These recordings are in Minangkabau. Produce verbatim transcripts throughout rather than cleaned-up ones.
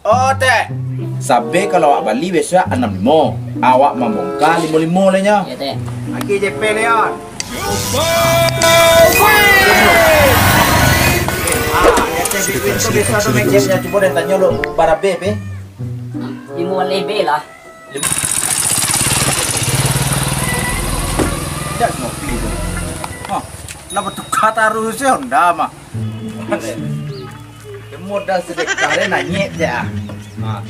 Oh, Tek. Sabe kalau awak bali bisuak anam limo, awak mambongka limo limo lah nyo. Ya, Tek. Lagi J P Leon. Ah, ya, Tek, Big Win tu biaso tu main game nyo. Cubo den tanyo lu, barabe, Pe? Limo lebih lah. Lim-, Jak ngopi tu. Hah, lah batuka taruih si Honda mah. Modal sedekah dia nanyik je ah. Ha.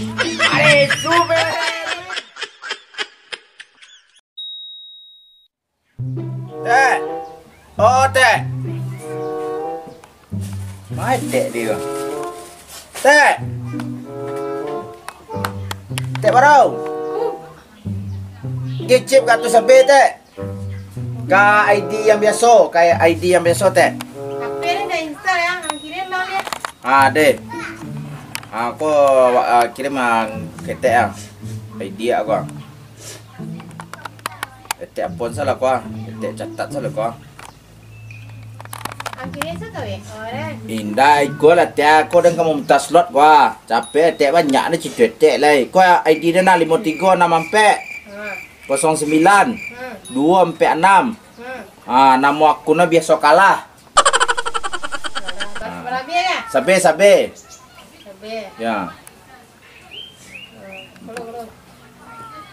Ai, supe. Tek. Oh, Tek. Mai Tek dia. Tek. Tek Barau. Kicip ka tu sabe, Tek. Ka I D yang biaso, ka I D yang biaso, Tek. H P ni dah install ya, ang kirim lah dia. Ah, deh. Ah, ko, ah, kirim, ah, ketek, ah. I D aku, ah. Ketek apa salah ko, ah. Ketek catat salah ko, ah. Ang kirim satu, eh? Oh, deh. Indah, iko lah, Tek. Ko dan kamu minta slot ko, ah. Capek, Tek, banyak ni cerita, Tek, lai. Ko I D dia nah, limo tigo enam ampek. Ha. Kosong sembilan, hmm, duo ampek anam. Hmm. Ah, namo akun biaso kalah. Bara-, barabe ka? Sabe, sabe. Sabe. Ya. Hmm, kalau, kalau.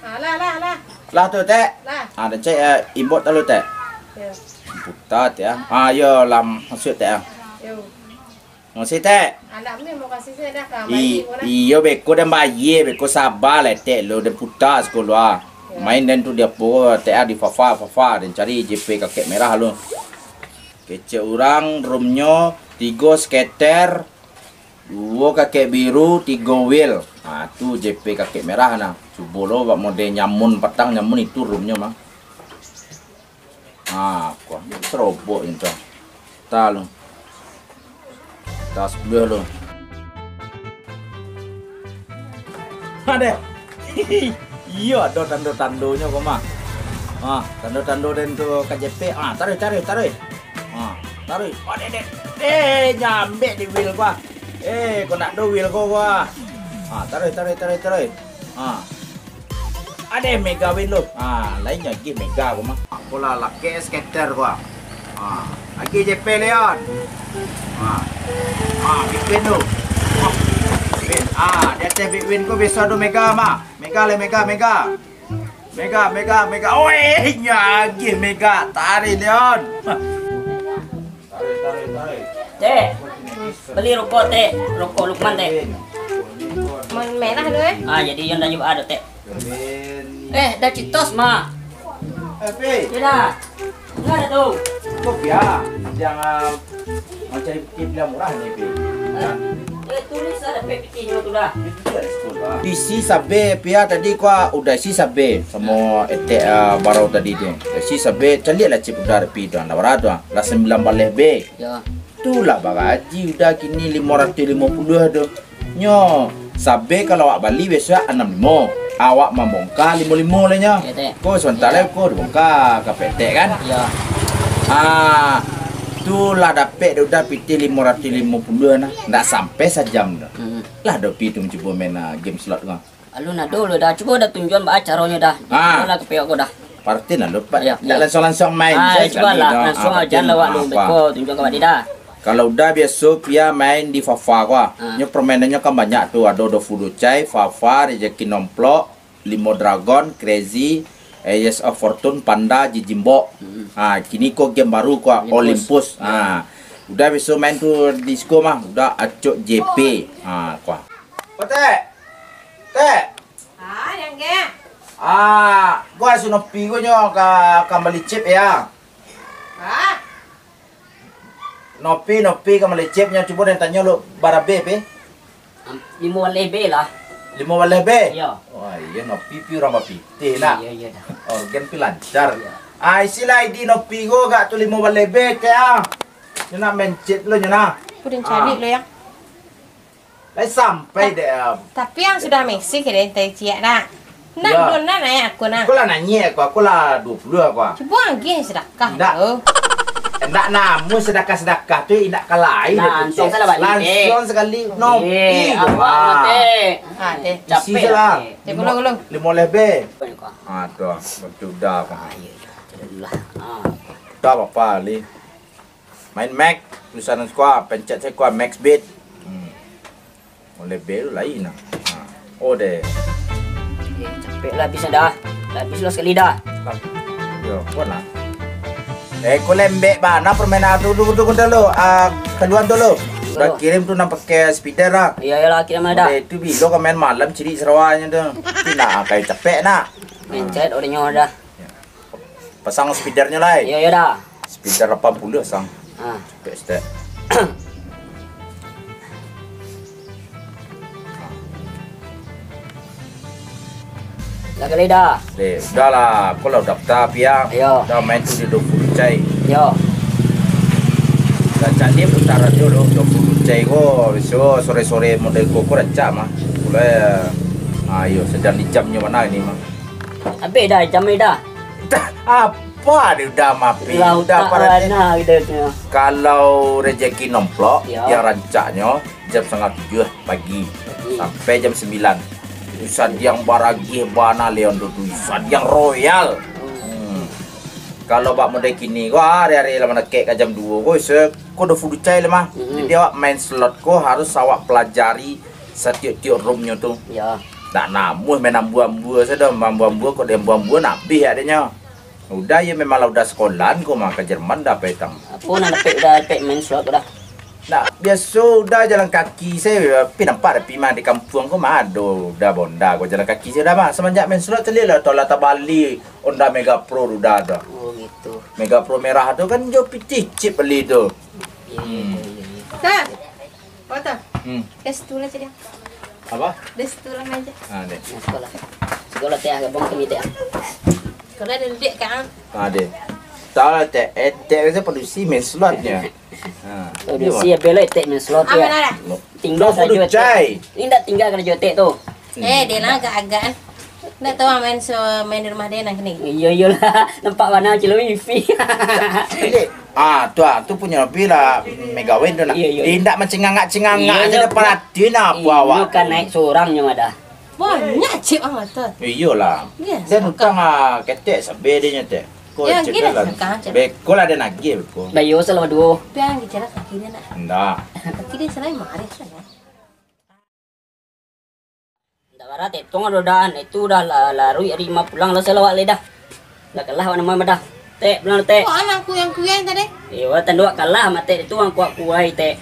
Ah, lah, lah, lah. Lah tu, Tek. Lah. Ah, dan cek, eh, inbox lalu, Tek. Ya. Puta, Tek, ah. Ah, yo, lah masuk, Tek, ah. Yo. Makasih, Tek. Anak mi, makasih saya dah, Kak. I-, iyo, beko dan bayie, beko saba lah, Tek, lo, dan puta sekolah. Ya. Main dan tu dia po, Tek, ah, di Fafa, Fafa, dan cari J P kakek merah lo. Kecek urang, roomnyo, tigo skater, duo kakek biru, tigo wheel. Ha, tu J P kakek merah nah. Cubo lo, bak model nyamun patang, nyamun itu roomnyo mah. Ha, kuah serobok itu. Ta lo. Ta sepuluh lo. Adeh. Iyo, ado tando-tandonyo ko mah. Ha, tando-tando den tu K J P. Ha, taruih, taruih, taruih. Ha, taruih. Oh, dek, dek. Eh, nyambek di wheel gua. Eh, ko nak do wheel ko gua. Ha, taruih, taruih, taruih, taruih. Ha. Adeh mega win tu. Ha, lain lagi mega ko mah. Aku lah laki skater gua. Ha, lagi J P Leon. Ha. Ha, Big Win tu. Ha, Big Win. Ha, di ateh Big Win ko biaso ado mega mah. Mega le, mega, mega. Mega, mega, mega. Oi, nyo lagi mega. Tarik, Leon. Tarik, tarik, tarik. Tek, beli rokok, Tek. Rokok Lukman, Tek. Mau merah tu, eh? Ah, jadi yang dah jawab ada, Tek. Eh, dah citos, Mak. Eh, Pi. Yo dah. Enggak ada tu. Kopi ah. Jangan mau cari pitih yang murah ni, Pi. Eh, eh, tulis ada P P T-nyo tu dah. Itu dia di sekolah. Isi sabe, Pi, ah, tadi kau udah isi sabe. Samo etek, ah, barau tadi tu. Isi sabe, caliak lah cip udah, Pi, tu. Lah bara tu, ah. Lah sembilan baleh be. Ya. Tu lah baraji udah kini limo ratuih limo puluah tu. Nyo, sabe kalau awak bali bisuak anam limo, awak mambongka limo limo lah nyo. Ya, Tek. Ko sabanta lai ko dibongka ka petek kan? Ya. Ah, tu lah dapek dek udah pitih limo ratuih limo puluah nah. Ndak sampai sajam tu. Hmm. Lah dopi tu mancubo main, ah, game slot ko. Alun ado lo dah. Cubo dah tunjuan baa caronyo dah. Ah. Cubo lah ka pihak ko dah. Parti lah lo, Pak. Ya, ndak ya. Lansuang-lansuang main. Ah, cubo lah. Lansuang aja lah, wak lo beko tunjuan ka wak dah. Kalau udah biaso Pia main di Fafa ko ah. Ah. Nyo permainannyo kan banyak tu, ado Dofu Docai, Fafa, Rezeki Nomplok, Limo Dragon, Crazy, Ace of Fortune, Panda, Jijimbok. Hmm. Ah, kini ko game baru ko ah, Olympus. Olympus. Ya. Ah. Udah biaso main tu di siko mah, udah acok J P. Ah, ko ah. Otek. Tek. Ah, yang ke? Ah, gua sunopi gua nyo ka, ka mali chip ya. Ah. Nopi, nopi ka mali chip nyo, cubo den tanyo lu barabe, Pi? Limo baleh be lah. Limo baleh be? Iyo. Wah, iyo nopi pi urang bapitih nak. Iyo, iyo dah. Organ pi lancar. Iyo. Ah, isi lah I D nopi gua gak tu limo baleh be, Tek ah. Nyo nak main chip lu nyo nah. Aku den cari lu ya. Lai sampai dek, em. Tapi yang sudah mesi kira tadi ciek nak. Nak dulu nak naik aku nak. Aku lah nanyik aku, aku lah dua puluh aku ah. Cubo agih sedekah tu. Indak namuah sadakah-sadakah tu, indak ka lai. Nah, doh tu, langsung Teh. Salah balik, Teh. Langsung sakali, nopi. Eh, tu, abang, ah. Teh. Ah, Teh. Isi capek je lah. Lah, Teh. Teh, gulung, gulung. Limo, limo lebih. Ah, tu, ah. Bantu udah, Bang. Ah, iya, iya. Sudah lah. Ah. Tak apa-apa, Li. Main Max, tulisan squad, pencet saja squad, Max Beat. Hmm. Oleh bel lain nah. Ha. Oh, deh. Eh, capek lah habis dah. Lah habis lah sakali dah. Lah. Yo, kuat lah. Eh, ko lembek bana permainan tu, tu, tu, tu, tu, ah, kaluan tu lo. Udah kirim tu nang pakai speeder lah. Iya, iyalah, kirim lah dah. Udah itu bilo kau main malam cilik sarawanyo tu. Tapi nak kayak capek nak. Main chat udahnyo dah. Ya. Pasang speedernyo lai. Iyo, iyo dah. Speeder lapan puluh pasang. Ah. Cepek sitek. Lah gali dah. Deh, udah lah. Ko lah daftar, Piang. Iyo. Dah main tu di Dofu Lucai. Iyo. Rancak ni putaran jo lo, Dofu Lucai ko. Biaso sore-sore model ko, ko rancak mah. Mulai, ah, iyo, sadang di jamnyo bana ini mah. Habis dah, jam ni dah. Dah, apa dia udah mapi? Lah, udah utak pada bana kita tu. Kalau rezeki nomplok, ya, yang rancaknyo jam setengah tujuh pagi. Pagi. Sampai jam sembilan. Sadiang baragih bana Leon tu, tu. Sadiang royal. Hmm. Hmm. Kalau bak model kini, wah, hari-hari lah manakek ka jam dua ko, se-, ko udah full cai lah mah. Hmm. Jadi awak main slot ko harus awak pelajari satiok-tiok roomnyo tu. Ya. Ndak namuah main ambua-ambua sajo, ambua-ambua kok di ambua-ambua nak abih adeknyo. Udah, iyo memang lah udah sekolahan ko mah ka Jerman dah pai tang. Apo nan dapek, udah dapek main slot ko dah? Ndak, biaso udah jalan kaki sajo, tapi nampak tapi mah di kampuang ko mah ado udah bonda ko jalan kaki sajo dah mah. Semenjak main slot caliak lah, tu lah tabali Honda Mega Pro tu dah tu. Oh, gitu. Mega Pro merah tu kan jo pitih chip bali tu. Iya, iya, iya, iya. Nah. Apa tu? Hmm. Dari situ lah, Cik, dia. Apa? Dari situ lah meja. Ah, deh. Nah, sekolah. Sekolah teh agak bong kami teh. Sekolah ada duduk, Kang. Ah, deh. Tahu lah, teh. Eh, teh rasa padusi main slotnya. Ha. Padusi, ya, bela teh main slot, ya. Aman lah. Tinggal saja, teh. Ini ndak tinggal kerja teh tu. Eh, dia lah agak-agak. Ndak tahu main se-, main di rumah dia nak ni. Iya, iyalah. Nampak warna celui V. Ah, tu ah, tu punyo lebih lah megawain tu nak. Iya, iya. Eh, indak mancingangak-cingangak aja, iyo, dah perhatian apa awak. Iyo, kan naik seorang nyo ada. Banyak cip ah mata. Iyolah. Yes, dan utang ah ketek sabe dia nyetek. Ko ya, cip gila lah. Beko lah ada nagih beko. Bayo salah dua. Pian bicara kaki dia nak. Ndak. Kaki dia salah marah saja. Ndak bara, Tek, tong ado dah, itu dah la-, laruik ari ma pulang lah, salawat lai dah. Lah kalah awak namo dah. Tek, pulang dah, Tek. Kok anak kuyang-kuyang tadi? Iyo, tando awak kalah mah, Tek, itu ang kuat kuai, Tek.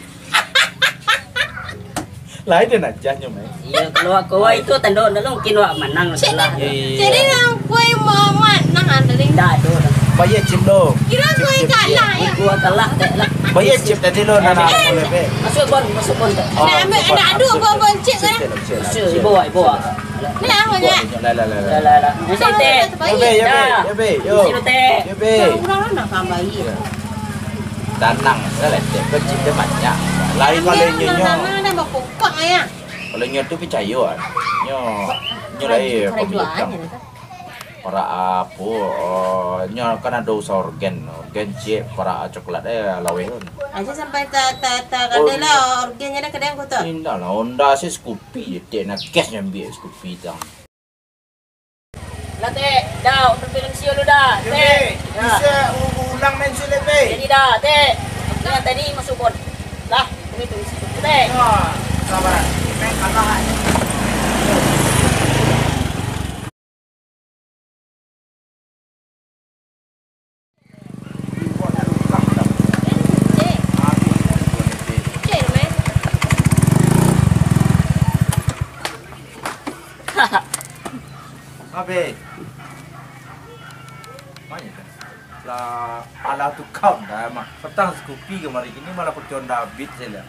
Lai den ajahnyo, Mai. Iyo, kalau awak kuai itu tando, ndak mungkin awak manang lah. Cik, kalah. Iya. Jadi nang kuai ma-, manang, Andri? Ndak ado dah. Bayar chip lo. Kira kuai kalah, ya? Kuai kalah, Tek, lah. Bayar chip tadi lo, nana. Eh, boleh, Tek. Masuk bon, masuk bon, Tek. Oh, nak ambil, nak adu bon-bon chip kan? Masuk, ibo, ibo. Ni lah, banyak. Lah, lah, lah, lah. Lah, lah, lah. Masuk, Tek. Yo, be, yo, be, yo, be, yo. Masuk, Tek. Yo, be. Kurang lah nak tambah, iya. Tanang, dah lah, Tek. Kecil dia banyak. Lain kalau nyo, nyo. Tanang dah bakokok, ya. Kalau nyo tu picayo, ah. Nyo, nyo lah, eh, pemilik utang. Parak apo, eh, nyo kan ado usaha orgen. Orgen ciek parak coklat, eh, laweh tu. Aja sampai ta-, ta-, ta-, kadai lah, orgen nyo dah kadai angku tu. Indak lah, Honda se Scoopy je, Tek, nak cash nyo ambiak Scoopy tu. Lah, Tek, dah, untuk film sio lu dah, Tek. Dah. Bisa u-, ulang main sulap, Tek. Jadi dah, Tek. Yang tadi masuk bon. Lah, ini tulis, Tek. Wah, sabar. Main kalah aja. Abe. Mana kan? Lah, alah tu kau dah mah. Petang Scoopy kemari, kini malah pakai Honda Beat saja.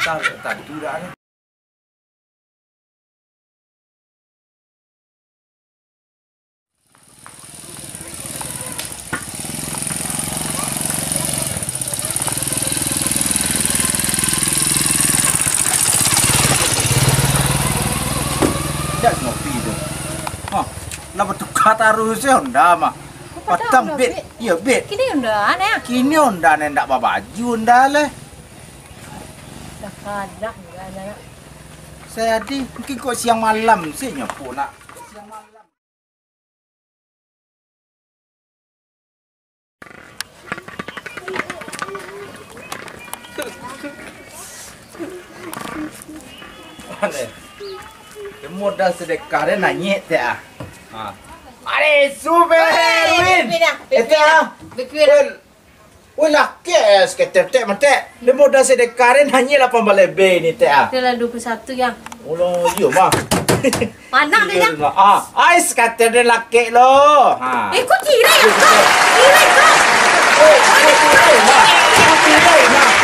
Tak, tak tu dah ni. Dak ngopi tu. Ha, lah batukar taruih se Honda mah. Patang Beat. Iyo, Beb. Kini Onda, Nak. Kini Onda ndak babaju, Onda leh. Dah kadak juga, Nak. Sayadi, mungkin kok siang malam sih nyopo, Nak. Siang malam. Modal sedekah den naiak, Tek, ah. Ha. Ade, Super Win. Eh, Tek, ah. Woi, lakek, eh, skater, Tek, mah, Tek. Den modal sedekah den naiak lapan baleh B ni, Tek, ah. Itulah dua puluh satu, Yang. Ulo, iyo, mah. Anak tu, Yang. Ah, ais, kata den lakek lo. Ha. Eh, kok tirai, Kak? Tirai, Kak. Oh, kok tirai, mah. Kok tirai, mah.